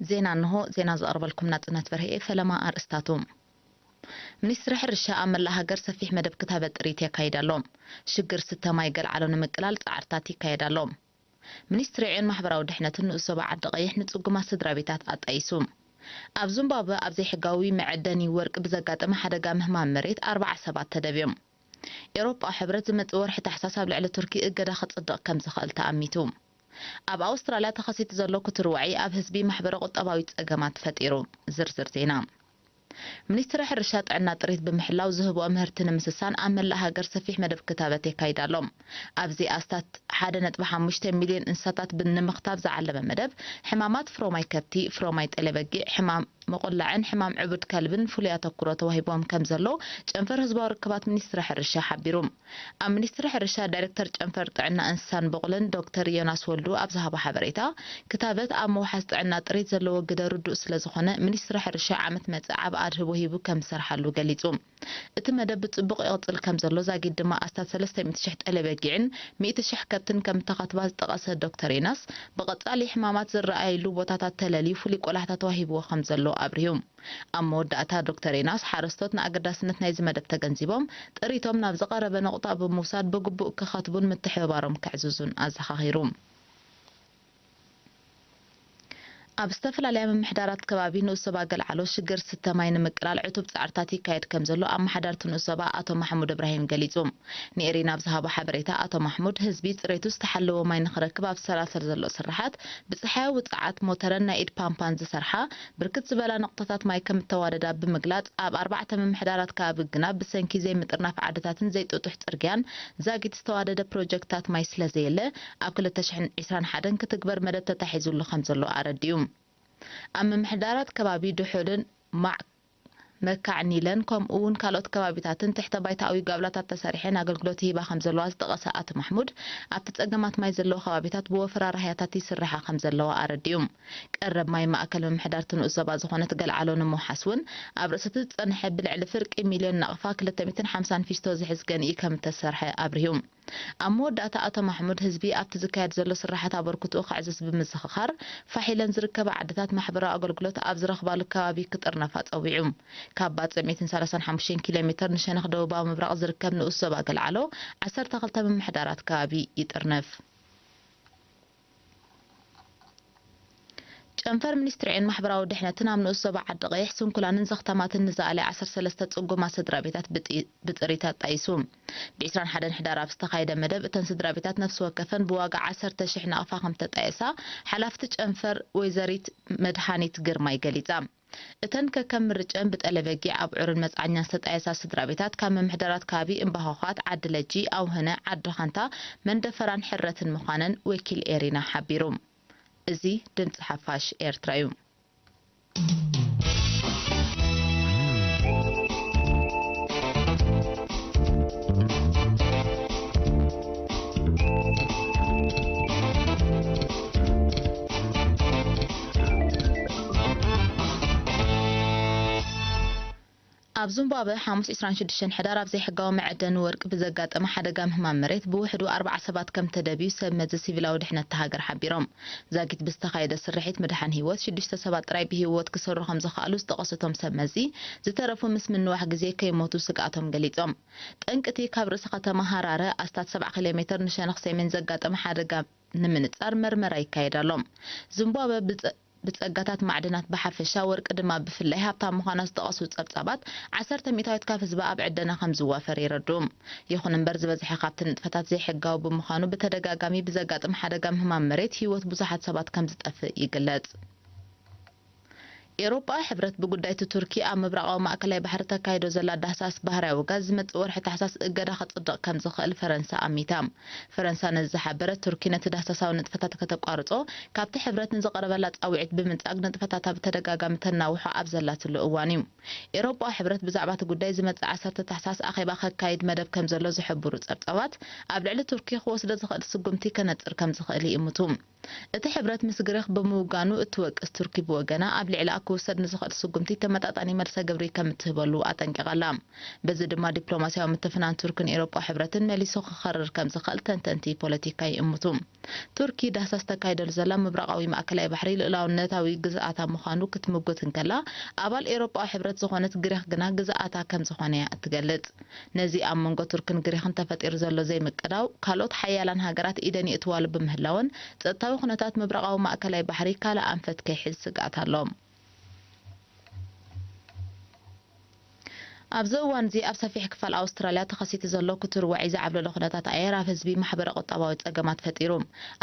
ዜና እንሆ። ዜና ዘቕርበልኩም ናጽነት በርሄ። ፈለማ ኣርእስታቱ። ሚኒስትሪ ሕርሻ ኣብ መላእ ሃገር ሰፊሕ መደብ ክታበት ጥሪት የካይድ ኣሎ። ሽግር ስተ ማይ ገልዓሎ ንምቅላል ጻዕርታት ይካየድ ኣሎ። ሚኒስትሪ ዕዮን ማሕበራዊ ድሕነትን ንኡስ ዞባ ዓዲ ቀይሕ ንጽጉማት ስድራ ቤታት ኣጣይሱ። ኣብ ዚምባብወ ኣብ ዘይሕጋዊ መዐደኒ ወርቂ ብዘጋጠመ ሓደጋ ምህማም መሬት ኣርባዓ ሰባት ተደብዮም። ኤውሮጳዊ ሕብረት ዝመጽእ ወርሒ ታሕሳስ ኣብ ልዕሊ ቱርኪ እገዳ ክጽድቕ ከም ዝኽእል ተኣሚቱ። ኣብ ኣውስትራልያ ተኸሲቱ ዘሎ ክቱር ዋዒ ኣብ ህዝቢ ማሕበረ ቁጠባዊ ጸገማት ፈጢሩ። ዝርዝር ዜና። ሚኒስትሪ ሕርሻ ጥዕና ጥሪት ብምሕላው ዝህብኦ ምህርቲ ንምስሳን ኣብ መላእ ሃገር ሰፊሕ መደብ ክታበት የካይድ ኣሎ። ኣብዚ ኣስታት ሓደ ነጥቢ ሓሙሽተ ሚልዮን እንስሳታት ብ-፣ ንምኽታብ ዝዓለመ መደብ፣ ሕማማት ፍሮማይ ከብቲ፣ ፍሮማይ ጤለ በጊዕ፣ ሕማም መቆላዕን ሕማም ዕቡድ ከልብን ፍሉይ ኣተኩሮ ተዋሂቦም ከም ዘሎ ጨንፈር ህዝባዊ ርክባት ሚኒስትሪ ሕርሻ ሓቢሩ። ኣብ ሚኒስትሪ ሕርሻ ዳይሬክተር ጨንፈር ጥዕና እንስሳን በቑልን ዶክተር ዮናስ ወልዱ ኣብ ዝሃቦ ሓበሬታ፣ ክታበት ኣብ ምውሓስ ጥዕና ጥሪት ዘለዎ ግደ ርዱእ ስለ ዝኾነ፣ ሚኒስትሪ ሕርሻ ዓመት መጽእ ዓቢ ኣድህቦ ሂቡ ከም ዝሰርሓሉ ገሊጹ። እቲ መደብ ብጽቡቕ ይቕጽል ከም ዘሎ ዛጊድ ድማ ኣስታት ሰለስተ ሚእቲ ሽሕ ጤለ በጊዕን ሚእቲ ሽሕ ከብትን ከም እተኸትባ ዝጠቐሰ ዶክተር ዮናስ፣ ብቐጻሊ ሕማማት ዝረኣየሉ ቦታታት ተለልዩ ፍሉይ ቆላሕታ ተዋሂብዎ ከም ዘሎ ኣብሪሁ። ኣብ መወዳእታ ዶክተር ዮናስ፣ ሓረስቶት ንኣገዳስነት ናይዚ መደብ ተገንዚቦም፣ ጥሪቶም ናብ ዝቐረበ ነቑጣ ብምውሳድ ብግቡእ ክኸትቡን ምትሕብባሮም ከዕዝዙን ኣዘኻኺሩ። ኣብ ዝተፈላለያ ምምሕዳራት ከባቢ ንኡስ ዞባ ገልዓሎ ሽግር ስተ ማይ ንምቅላል ዕቱብ ጻዕርታት ይካየድ ከም ዘሎ ኣመሓዳርቲ ንኡስ ዞባ ኣቶ ማሕሙድ እብራሂም ገሊጹ። ንኤሪና ኣብ ዝሃቦ ሓበሬታ ኣቶ ማሕሙድ፣ ህዝቢ ጽሬቱ ዝተሓለወ ማይ ንኽረክብ ኣብ ዝሰላሰል ዘሎ ስርሓት ብጸሓያዊ ውጽዓት ሞተረን ናይ ኢድ ፓምፓን ዝሰርሓ ብርክት ዝበላ ነቑጣታት ማይ ከም እተዋደዳ ብምግላጽ፣ ኣብ ኣርባዕተ ምምሕዳራት ከባቢ ግና ብሰንኪ ዘይምጥርናፍ ዓድታትን ዘይጥጡሕ ጽርግያን ዛጊት ዝተዋደደ ፕሮጀክትታት ማይ ስለ ዘየለ፣ ኣብ ክልተ ሽሕን ዕስራን ሓደን ክትግበር መደብ ተታሒዙሉ ከም ዘሎ ኣረዲኡ። ኣብ ምምሕዳራት ከባቢ ድሑልን ማዕ-፣ መካዕኒለን ከምኡ እውን ካልኦት ከባቢታትን ትሕተ ባይታዊ ጋብላታት ተሰሪሐን ኣገልግሎት ይህባ ከም ዘለዋ ዝጠቐሰ ኣቶ ማሕሙድ፣ ኣብቲ ጸገማት ማይ ዘለዎ ከባቢታት ብወፈራ ራህያታት ይስርሓ ከም ዘለዋ ኣረዲኡ። ቀረብ ማይ ማእከል ምምሕዳር እቲ ንኡስ ዞባ ዝኾነት ገልዓሎ ንምውሓስ እውን ኣብ ርእሲ እቲ ዝጸንሐ ብልዕሊ ፍርቂ ሚልዮን ናቕፋ ክልተ ሚእትን ሓምሳን ፊስቶ ዝሕዝ ገንኢ ከም እተሰርሐ ኣብሪሁ። ኣብ መወዳእታ ኣቶ ማሕሙድ፣ ህዝቢ ኣብቲ ዝካየድ ዘሎ ስራሓት ኣበርክትኡ ከዕዝዝ ብምዝኽኻር፣ ፋሕ ኢለን ዝርከባ ዓድታት ማሕበራዊ ኣገልግሎት ኣብ ዝረኽባሉ ከባቢ ክጥርነፋ ጸዊዑ። ካብ ባጽዕ ሚእትን ሰላሳን ሓሙሽተን ኪሎ ሜተር ንሸነኽ ደቡባዊ ምብራቕ ዝርከብ ንኡስ ዞባ ገልዓሎ፣ ዓሰርተ ክልተ ምምሕዳራት ከባቢ ይጥርንፍ። ጨንፈር ሚኒስትሪ ዕዮን ማሕበራዊ ድሕነትን ኣብ ንኡስ ዞባ ዓዲ ቀይሕ ስንኩላንን ዘኽታማትን ንዝኣለየ ዓሰርተ ሰለስተ ጽጉማት ስድራ ቤታት ብጥ-፣ ብጥሪት ኣጣይሱ። ብ ዕስራን ሓደን ሕዳር ኣብ ዝተኻየደ መደብ፣ እተን ስድራ ቤታት ነፍሲ ወከፈን ብዋጋ ዓሰርተ ሽሕ ናቕፋ ከም ተጣየሳ፣ ሓላፍቲ ጨንፈር ወይዘሪት መድሃኒት ግርማይ ገሊጻ። እተን ከከም ምርጨን ብጠለበጊዕ ኣብዑርን መጽዓኛን ዝተጣየሳ ስድራ ቤታት፣ ካብ ምምሕዳራት ከባቢ እምባኾዃት፣ ዓዲ ለጂ፣ ኣውህነ፣ ዓዲ ኻንታ፣ መንደፈራን ሕረትን ምዃነን ወኪል ኤሪና ሓቢሩ። እዚ ድምጺ ሓፋሽ ኤርትራ እዩ። ኣብ ዚምባብወ፣ ሓሙስ ዕስራን ሽዱሽተን ሕዳር፣ ኣብ ዘይሕጋዊ መዐደኒ ወርቂ ብዘጋጠመ ሓደጋ ምህማም መሬት፣ ብውሕዱ ኣርባዓ ሰባት ከም ተደብዩ ሰብ መዚ ሲቪላዊ ድሕነት እታ ሃገር ሓቢሮም። ዛጊት ብዝተኻየደ ስርሒት ምድሓን ህይወት፣ ሽዱሽተ ሰባት ጥራይ ብህይወት ክሰሩ ከም ዝኸኣሉ ዝጠቐሱ እቶም ሰብ መዚ፣ ዝተረፉ ምስ ምንዋሕ ግዜ ከይሞቱ ስግኣቶም ገሊጾም። ጠንቂ እቲ ካብ ርእሲ ከተማ ሃራረ ኣስታት ሰብዓ ኪሎ ሜተር ንሸነኽ ሰሜን ዘጋጠመ ሓደጋ ንምንጻር መርመራ ይካየድ ኣሎ። ዚምባብወ ብጸ-፣ ብጸጋታት ማዕድናት ብሓፈሻ፣ ወርቂ ድማ ብፍላይ ሃብታም ምዃና ዝጠቐሱ ጸብጻባት፣ ዓሰርተ ሚእታዊት ካብ ህዝባ ኣብ ዕደና ከም ዝዋፈር የረድኡ። ይኹን እምበር፣ ዝበዝሐ ካብቲ ንጥፈታት ዘይሕጋዊ ብምዃኑ፣ ብተደጋጋሚ ብዘጋጥም ሓደጋ ምህማም መሬት ህይወት ብዙሓት ሰባት ከም ዝጠፍእ ይግለጽ። ኤውሮጳዊ ሕብረት ብጉዳይ እቲ ቱርኪ ኣብ ምብራቓዊ ማእከላይ ባሕሪ ተካይዶ ዘላ ዳህሳስ ባህርያዊ ጋዝ ዝመጽእ ወርሒ ታሕሳስ እገዳ ከጽድቕ ከም ዝኽእል ፈረንሳ ኣሚታ። ፈረንሳ ነዚ ዝሓበረት፣ ቱርኪ ነቲ ዳህሳሳዊ ንጥፈታት ከተቋርጾ ካብቲ ሕብረት ንዝቐረበላ ጻውዒት ብምንጻግ፣ ንጥፈታታ ብተደጋጋሚ ተናውሖ ኣብ ዘላትሉ እዋን እዩ። ኤውሮጳዊ ሕብረት ብዛዕባ እቲ ጉዳይ ዝመጽእ ዓሰርተ ታሕሳስ ኣኼባ ከካይድ መደብ ከም ዘሎ ዝሕብሩ ጸብጻባት፣ ኣብ ልዕሊ ቱርኪ ክወስዶ ዝኽእል ስጉምቲ ከነጽር ከም ዝኽእል ይእምቱ። እቲ ሕብረት ምስ ግሪኽ ብምውጋኑ እትወቅስ ቱርኪ ብወገና፣ ኣብ ልዕሊኣ ክውሰድ ንዝኽእል ስጉምቲ ተመጣጣኒ መልሰ ግብሪ ከም እትህበሉ ኣጠንቂቓ ኣላ። በዚ ድማ ዲፕሎማስያዊ ምትፍናን ቱርክን ኤውሮጳዊ ሕብረትን መሊሱ ክኸርር ከም ዝኽእል ተንተንቲ ፖለቲካ ይእምቱ። ቱርኪ ዳህሳስ ተካይደሉ ዘላ ምብራቓዊ ማእከላይ ባሕሪ ልኡላውነታዊ ግዝኣታ ምዃኑ ክትምጉት እንከላ፣ ኣባል ኤውሮጳዊ ሕብረት ዝኾነት ግሪኽ ግና ግዝኣታ ከም ዝኾነ እያ እትገልጽ። ነዚ ኣብ መንጎ ቱርክን ግሪኽን ተፈጢሩ ዘሎ ዘይምቅዳው፣ ካልኦት ሓያላን ሃገራት ኢደን የእትዋሉ ብምህላወን፣ ጸጥታዊ ኩነታት ምብራቓዊ ማእከላይ ባሕሪ ካልእ ኣንፈት ከይሕዝ ስግኣት ኣሎ። ኣብዚ እዋን እዚ ኣብ ሰፊሕ ክፋል ኣውስትራልያ ተኸሲቱ ዘሎ ክቱር ዋዒ ዝዓብለሎ ኩነታት ኣየር ኣብ ህዝቢ ማሕበረ ቁጠባዊ ጸገማት ፈጢሩ።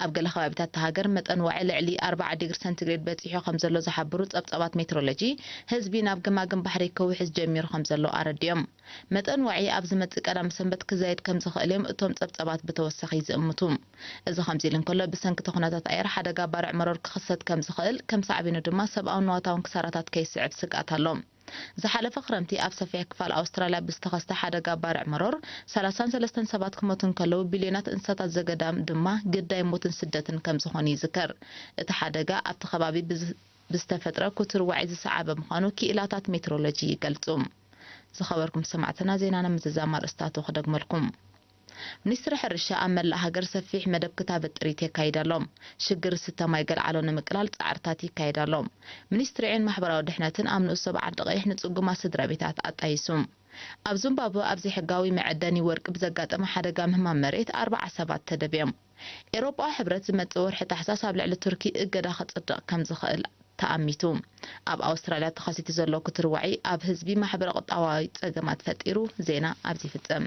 ኣብ ገለ ከባቢታት እታ ሃገር መጠን ዋዒ ልዕሊ ኣርብዓ ዲግሪ ሰንቲግሬድ በጺሑ ከም ዘሎ ዝሓብሩ ጸብጻባት ሜትሮሎጂ፣ ህዝቢ ናብ ገማግም ባሕሪ ክውሕዝ ጀሚሩ ከም ዘሎ ኣረዲኦም። መጠን ዋዒ ኣብ ዝመጽእ ቀዳም ሰንበት ክዛየድ ከም ዝኽእል እዮም እቶም ጸብጻባት ብተወሳኺ ዝእምቱ። እዚ ከምዚ ኢሉ እንከሎ፣ ብሰንኪ እቲ ኩነታት ኣየር ሓደጋ ባርዕ መሮር ክኽሰት ከም ዝኽእል፣ ከም ሳዕቤኑ ድማ ሰብኣውን ንዋታውን ክሳራታት ከይስዕብ ስግኣት ኣሎ። ዝሓለፈ ክረምቲ ኣብ ሰፊሕ ክፋል ኣውስትራልያ ብዝተኸስተ ሓደጋ ባርዕ መሮር ሰላሳን ሰለስተን ሰባት ክሞቱ እንከለዉ፣ ቢልዮናት እንስሳታት ዘገዳም ድማ ግዳይ ሞትን ስደትን ከም ዝኾኑ ይዝከር። እቲ ሓደጋ ኣብቲ ከባቢ ብዝ-፣ ብዝተፈጥረ ክቱር ዋዒ ዝሰዓበ ምዃኑ ክኢላታት ሜትሮሎጂ ይገልጹ። ዝኸበርኩም ሰማዕትና፣ ዜናና ምዝዛም ኣርእስታቱ ክደግመልኩም። ሚኒስትሪ ሕርሻ ኣብ መላእ ሃገር ሰፊሕ መደብ ክታበት ጥሪት የካይድ ኣሎ። ሽግር ዝስተ ማይ ገልዓሎ ንምቅላል ጻዕርታት ይካየድ ኣሎ። ሚኒስትሪ ዕዮን ማሕበራዊ ድሕነትን ኣብ ንኡስ ዞባ ዓዲ ቀይሕ ንጽጉማት ስድራ ቤታት ኣጣይሱ። ኣብ ዚምባብወ ኣብ ዘይሕጋዊ መዐደኒ ወርቂ ብዘጋጠመ ሓደጋ ምህማም መሬት ኣርብዓ ሰባት ተደብዮም። ኤውሮጳዊ ሕብረት ዝመጽእ ወርሒ ታሕሳስ ኣብ ልዕሊ ቱርኪ እገዳ ክጽድቕ ከም ዝኽእል ተኣሚቱ። ኣብ ኣውስትራልያ ተኸሲቱ ዘሎ ክቱር ዋዒ ኣብ ህዝቢ ማሕበረ ቁጠባዊ ጸገማት ፈጢሩ። ዜና ኣብዚ ይፍጸም።